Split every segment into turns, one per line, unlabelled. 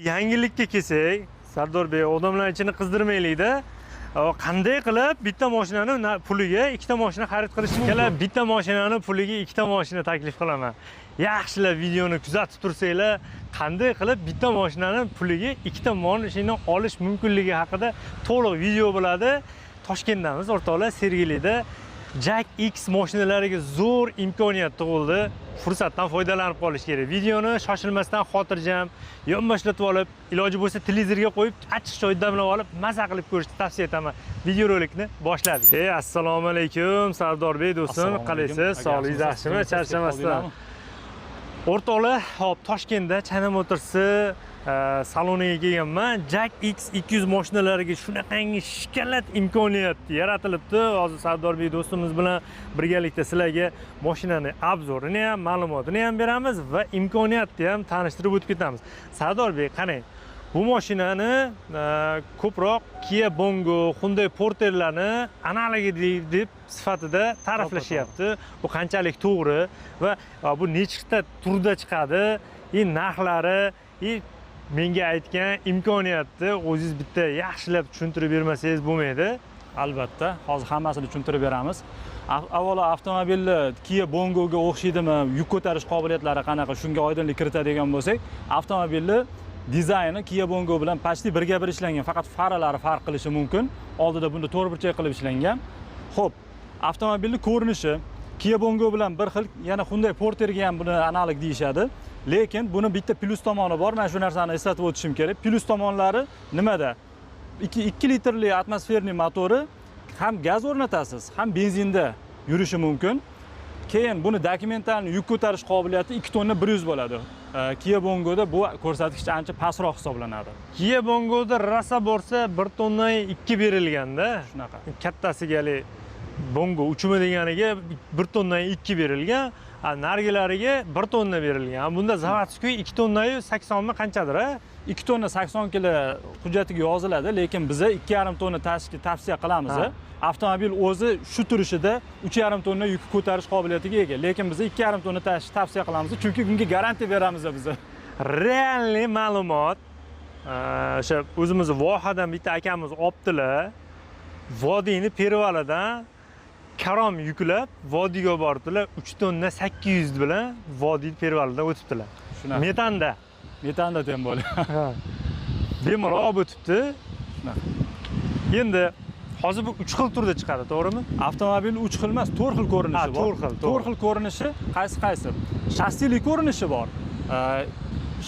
Yangilikka kelsak, Sardorbek, odamlar ichini qizdirmaylikda. Qanday qilib bitta mashinani puliga ikkita mashina xarid qilish mumkin? Akalar, bitta mashinani puliga ikkita mashina taklif qilaman. Yaxshilab videoni kuzatib tursanglar, qanday qilib bitta mashinani puliga ikkita mashina olish mumkinligi haqida to'liq video bo'ladi. Toshkentdamiz, o'rtoqlar, Sergelida JAC X mashinalariga zo'r imkoniyat tug'ildi. Fursatdan foydalanib qolish kerak. Videoni shoshilmasdan, xotirjam, yonboshlatib olib, iloji bo'lsa televizorga qo'yib, achchiq choy damlab olib, maza qilib ko'rishni tavsiya etaman. Videorolikni boshladik. Ey, assalomu alaykum, Sardorbek do'stim,
Assalomu alaykum.
Qalaysiz?
Aka,
Sog'ligingiz
yaxshimisiz?
yaxshimi? Charchamasdan. O'rtoqlar, hop, Toshkentda China Motors'i saloniga kelganman. JAC X 200 mashinalariga shunaqangi шоколад imkoniyat yaratilibdi. Hozir Sardorbek do'stimiz bilan birgalikda sizlarga mashinani обзор ini ham, ma'lumotini ham beramiz va imkoniyatni ham tanishtirib o'tib ketamiz. Sardorbek, qarang. Bu mashinani ko'proq Kia Bongo, Hyundai Porterlarni analogi deb sifatida ta'riflashyapti. Bu qanchalik to'g'ri va bu nechta turda chiqadi, и narxlari, и menga aytgan imkoniyatni o'zingiz bitta yaxshilab tushuntirib bermasangiz bo'lmaydi.
Albatta, hozir hammasini tushuntirib beramiz. Avvalo avtomobilni Kia Bongoga o'xshaydimi, yuk ko'tarish qobiliyatlari qanaqa, shunga oydinlik kiritadigan bo'lsak, avtomobilni dizayni Kia Bongo bilan почти birga bir ishlangan, faqat faralari farq qilishi mumkin. Oldida bunda to'rtburchak qilib ishlangan. Xo'p, avtomobilni ko'rinishi Kia Bongo bilan bir xil, yana Hyundai Porterga ham buni analog deyishadi. Lekin buni bitta plyus tomoni bor. Men shu narsani eslatib o'tishim kerak. Plyus tomonlari nimada? 2 litrli атмосферный motori ham gaz o'rnatasiz, ham benzinda yurishi mumkin. Keyin buni документальный yuk ko'tarish qobiliyati 2 tonna 100 bo'ladi. Kia Bongoda bu ko'rsatkich ancha pastroq hisoblanadi.
Kia Bongoda rosa borsa 1 tonna 2 berilganda.
Shunaqa.
Kattasiga, haligi Bongo uchimi deganiga 1 tonna 2 berilgan, a narigilariga 1 tonna berilgan. Bunda заводской 2 tonnayu 80 mi, qanchadir, a?
2 tonna 80 kilo hujjatiga yoziladi, lekin biza 2,5 tonna tashishga tavsiya qilamiz. Avtomobil o'zi shu turishida 3,5 tonna yuk ko'tarish qobiliyatiga ega, lekin biza 2,5 tonna tashishni tavsiya qilamiz, chunki bunga garantiya beramiz biza.
Реальный ma'lumot. O'sha o'zimizni vohadan bitta akamiz olibdilar. Vodiyni перевал idan karom yuklab vodiyga olib boribdilar. 3 tonna 800 bilan vodiy перевал idan o'tibdilar.
Shunaqa.
Metanda.
Metanda тем более.
Bemalol olib o'tibdi.
Shunaqa.
Endi hozir bu 3 xil turda chiqadi, to'g'rimi?
Avtomobil 3 xil emas, 4 xil ko'rinishi
Ha,
bor.
To'rt xil, to'g'ri.
4 xil ko'rinishi qaysi qaysi? Shassili ko'rinishi bor.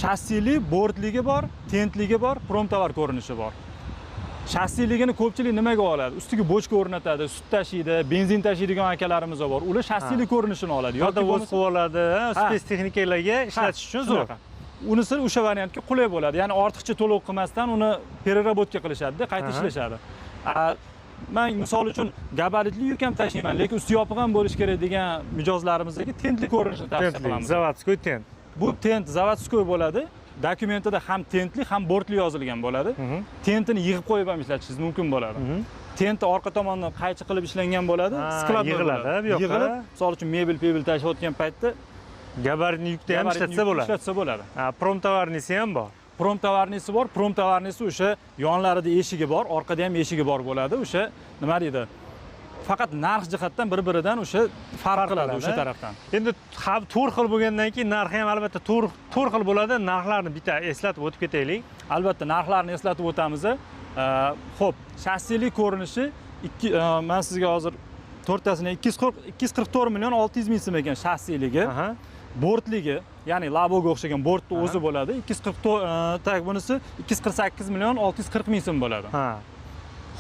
Shassili, bortligi bor, tentligi bor, promtovar ko'rinishi bor. Shassiligini ko'pchilik nimaga oladi? Ustiga bochka o'rnatadi, sut tashiydi, benzin tashiydigan akalarimiz bor. Ular shassili ko'rinishini oladi.
Yoki
bo'lmasa-
qilib oladi, спец texnikalarga ishlatish uchun zo'r.
Shunaqa. Unisi o'sha variantga qulay bo'ladi. Ya'ni ortiqcha to'lov qilmasdan uni переработка qilishadi, qayta ishlashadi. Man misol uchun gabaritli yuk ham tashiyman, lekin usti yopiq ham bo'lishi kerak degan mijozlarimizga tentli ko'rinishini tavsiya
Tentli,
qilamiz.
Заводской тент.
Bu tent заводской bo'ladi. Dokumentida ham tentli, ham bortli yozilgan bo'ladi. Tentini yig'ib qo'yib ham ishlatishingiz mumkin bo'ladi. Tenti orqa tomonidan qaychi qilib ishlangan bo'ladi.
Ha,
Складной
yig'iladi,
bo'ladi.
bu yoqqa.
Yig'ilib, misol uchun mebel, pebel tashiyotgan paytda
Габарит ni yukda ham
габарит ni
ishlatsa
yukda
bo'ladi.
Ishlatsa bo'ladi.
Ha, промтоварный si ham bor.
Промтоварный si bor. Промтоварный si o'sha yonlarida eshigi bor, orqada ham eshigi bor bo'ladi. O'sha nima deydi? Faqat narx jihatdan bir-biridan o'sha farq qiladi o'sha tarafdan.
Endi to'rt xil bo'lgandan keyin narxi ham albatta to'rt xil bo'ladi. Narxlarni bitta eslatib o'tib ketaylik.
Albatta, narxlarni eslatib o'tamiz. Xo'p, shassili ko'rinishi ikki man sizga hozir to'rttasini 240 244 million 600 ming so'm ekan shassiligi. Bortligi, ya'ni Laboga o'xshagan bortni o'zi bo'ladi. 244 так, bunisi 248 million 640 ming so'm bo'ladi.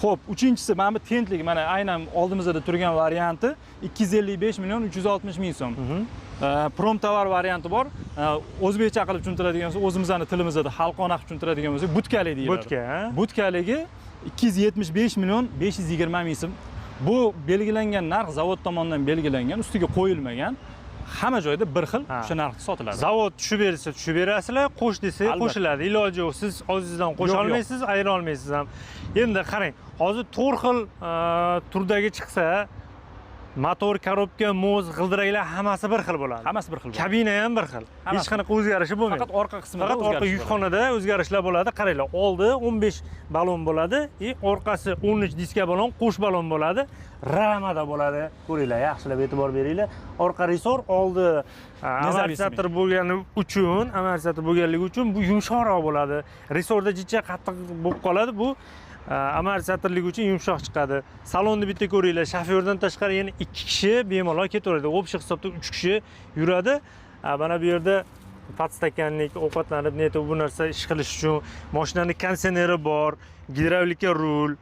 Xo'p, uchinchisi mana bu tentligi, mana aynan oldimizda turgan varianti 255 million 360 ming so'm. Promtovar varianti bor. O'zbekcha qilib tushuntiradigan bo'lsak, o'zimizni tilimizda xalqona qilib tushuntiradigan bo'lsak, butkali deyiladi.
Butka, ha?
Butkaligi 275 million 520 ming so'm. Bu belgilangan narx zavod tomonidan belgilangan, ustiga qo'yilmagan. Hamma joyda bir xil o'sha narxda sotiladi.
Zavod tushib bersa tushib berasizlar, qo'sh desa qo'shiladi. Iloji yo'q. Siz o'zingizdan qo'sha
Yo'q, yo'q.
olmaysiz, ayira olmaysiz ham. Endi qarang, hozir to'rt xil turdagi chiqsa, Motor, korobka, moz, g'ildiraklar hammasi bir xil bo'ladi.
Hammasi bir xil bo'ladi.
Kabina ham bir xil. Hech qanaqa o'zgarishi bo'lmaydi.
Faqat orqa qismida
o'zgarish. Faqat orqa yukxonada o'zgarishlar bo'ladi. Qaranglar, oldi 15 balon bo'ladi, orqasi 13 diska balon, qo'sh balon bo'ladi. Ramada bo'ladi. Ko'ringlar, yaxshilab e'tibor beringlar. Orqa resor, oldi amortizator bo'lgani uchun, amortizator bo'lganligi uchun bu yumshoqroq bo'ladi. Resorda jicha qattiq bo'lib qoladi, bu amortizatorligi uchun yumshoq chiqadi. Salonni bitta ko'ringlar, shofyordan tashqari yana 2 kishi bemalol ketaveradi. Общий hisobda 3 kishi yuradi. Mana bu yerda podstakanlik, ovqatlanib, neto bu narsa ish qilish uchun mashinani konditsioneri bor, gidravlika rul,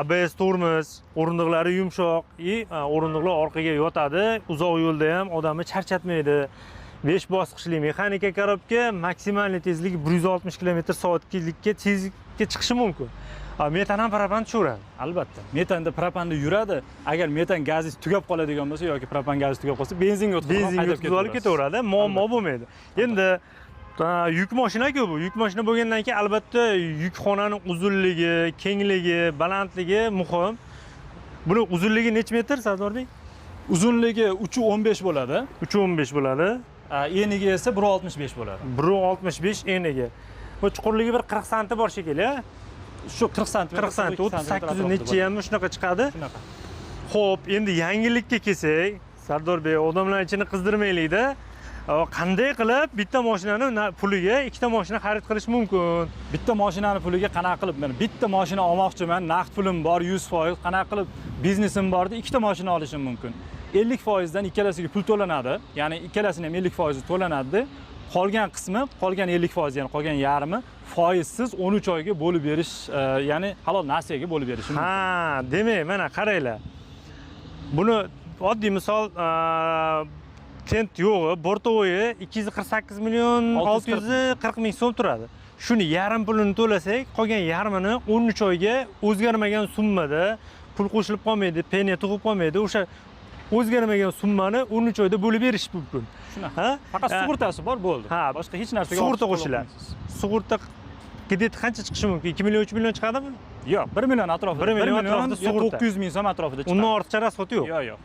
ABS tormoz, o'rindiqlari yumshoq, o'rindiqlar orqaga yotadi. Uzoq yo'lda ham odamni charchatmaydi. 5 bosqichli mexanika korobka, maksimal tezligi 160 km/soatga tezlikka chiqishi mumkin. Metan ham propan tushaveradi.
Albatta. Metanda propanda yuradi. Agar metan gazi tugab qoladigan bo'lsa yoki propan gazi tugab qolsa, benzinga
o'tkazib olib ketaveradi, muammo bo'lmaydi. Endi yuk mashina-ku bu. Yuk mashina bo'lgandan keyin albatta yukxonani uzunligi, kengligi, balandligi muhim. Buni uzunligi necha metr, Sardorbek?
Uzunligi 3.15 bo'ladi.
3.15 bo'ladi.
Enigi esa 1.65 bo'ladi.
1.65 enigi. Bu chuqurligi bir 40 santi bor shekilli, a?
Shu 40 santimetr,
40 santi, 38 necha ham shunaqa chiqadi.
Shunaqa.
Xo'p, endi yangilikka kelsak, Sardorbek, odamlar ichini qizdirmaylik-da. Qanday qilib bitta mashinani puliga ikkita mashina xarid qilish mumkin?
Bitta mashinani puliga qanaqa qilib, men bitta mashina olmoqchiman, naqd pulim bor 100%, qanaqa qilib biznesim borda ikkita mashina olishim mumkin? 50% dan ikkalasiga pul to'lanadi, ya'ni ikkalasini ham 50% to'lanadi. Qolgan qismi, qolgan 50%, ya'ni qolgan yarmi foizsiz 13 oyga bo'lib berish, ya'ni halol nasiyaga bo'lib berish mumkin.
Ha, demak, mana qaranglar. Buni oddiy misol tent yo'g'i, bortovoyi 248 million 640 ming so'm turadi. Shuni yarim pulini to'lasak, qolgan yarmini 13 oyga o'zgarmagan summada pul qo'shilib qolmaydi, penya tug'ib qolmaydi. O'sha o'zgarmagan summani 13 oyda bo'lib berish mumkin.
Shunaqa. Faqat sug'urtasi bor, bo'ldi. Boshqa hech narsaga
sug'urta qo'shiladi. Sug'urta kredit qancha chiqishi mumkin? 2 million, 3 million chiqadimi?
Yo'q, 1 million atrofida.
1 million atrofida sug'urta.
900 ming so'm atrofida chiqadi.
Undan ortiqcha rasxodi yo'q.
Yo'q, yo'q.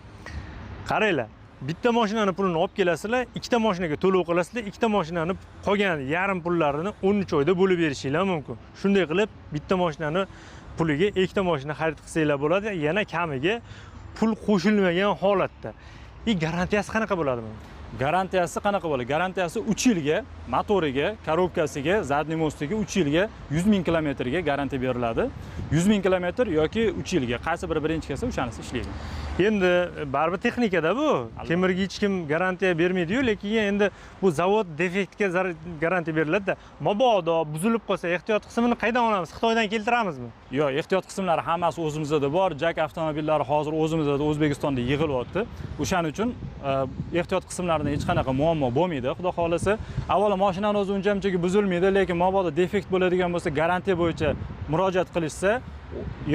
Qaranglar, bitta mashinani pulini olib kelasizlar, ikkita mashinaga to'lov qilasizlar, ikkita mashinani qolgan yarim pullarini 13 oyda bo'lib berishinglar mumkin. Shunday qilib bitta mashinani puliga ikkita mashina xarid qilsanglar bo'ladi, yana kamiga pul qo'shilmagan holatda. Garantiyasi qanaqa bo'ladi buni?
Garantiyasi qanaqa bo'ladi? Garantiyasi 3 yilga, motoriga, korobkasiga, zadniy mostiga 3 yilga 100 ming kilometrga garantiya beriladi. 100 ming kilometr yoki 3 yilga, qaysi biri birinchi kelsa o'shanisi ishlaydi.
Endi baribir texnikada bu. Temirga hech kim garantiya bermaydi-yu, lekin endi bu zavod defektga garantiya beriladi-da. Mabodo buzilib qolsa, ehtiyot qismini qaydan olamiz? Xitoydan keltiramizmi?
Yo'q, ehtiyot qismlari hammasi o'zimizda bor. JAC avtomobillari hozir o'zimizda, O'zbekistonda yig'ilyapti. O'shaning uchun ehtiyot qismlarida hech qanaqa muammo bo'lmaydi, xudo xolasa. Avvalo mashinani o'zi uncha-munchaga buzilmaydi, lekin mabodo defekt bo'ladigan bo'lsa, garantiya bo'yicha murojaat qilishsa,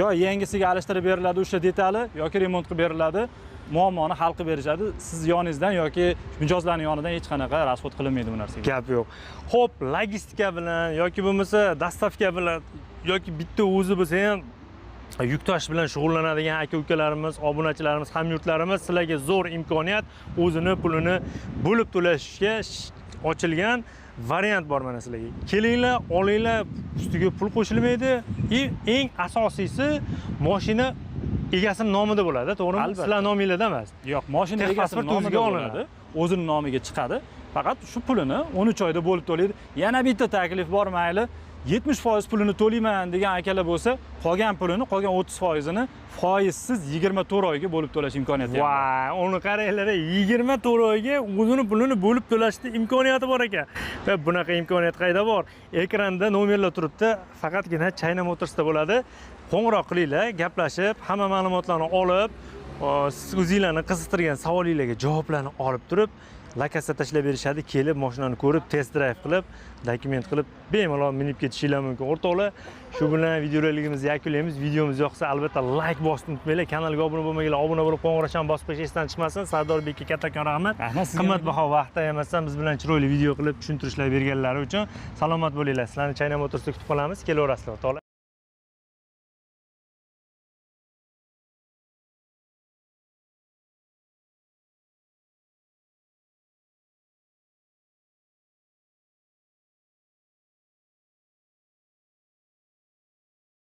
yo yangisiga alishtirib beriladi o'sha detali yoki remont qilib beriladi, muammoni hal qilib berishadi. Siz yoningizdan yoki mijozlarning yonidan hech qanaqa rasxod qilinmaydi bu narsaga.
Gap yo'q. Xo'p, logistika bilan yoki bo'lmasa dastavka bilan yoki bitta o'zi bo'lsa ham yuk tashish bilan shug'ullanadigan aka-ukalarimiz, obunachilarimiz, hamyurtlarimiz, sizlarga zo'r imkoniyat, o'zini pulini bo'lib to'lashga ochilgan variant bor mana sizlarga. Kelinglar, olinglar, ustiga pul qo'shilmaydi. Eng asosiysi mashina egasining nomida bo'ladi, to'g'rimi? Sizlar nomingizda emas.
Yo'q, mashina egasining nomida bo'ladi, o'zining nomiga chiqadi. Faqat shu pulini 13 oyda bo'lib to'laydi. Yana bitta taklif bor, mayli 70% pulini to'layman degan akalar bo'lsa, qolgan pulini, qolgan 30%ini foizsiz 24 oyga bo'lib to'lash imkoniyati bor.
Voy, uni qaranglar, 24 oyga o'zini pulini bo'lib to'lashni imkoniyati bor ekan. Va bunaqa imkoniyat qayda bor? Ekranda nomerlar turibdi, faqatgina China Motorsda bo'ladi. Qo'ng'iroq qilinglar, gaplashib, hamma ma'lumotlarni olib, siz o'zingizlarni qiziqtirgan savolinglarga javoblarni olib turib, lokatsiya tashlab berishadi, kelib mashinani ko'rib, test drive qilib, dokument qilib, bemalol minib ketishinglar mumkin. O'rtoqlar, shu bilan videorolikimizni yakunlaymiz. Videomiz yoqsa albatta like bosishni unutmanglar. Kanalga obuna bo'lmaganlar obuna bo'lib, qo'ng'iroqchani bosib qo'yish esdan chiqmasin. Sardorbekka kattakon rahmat. Qimmatbaho vaqt ayamasdan biz bilan chiroyli video qilib tushuntirishlar berganlari uchun. Salomat bo'linglar. Sizlarni China Motorsda kutib qolamiz. Kelaverasizlar o'rtoqlar.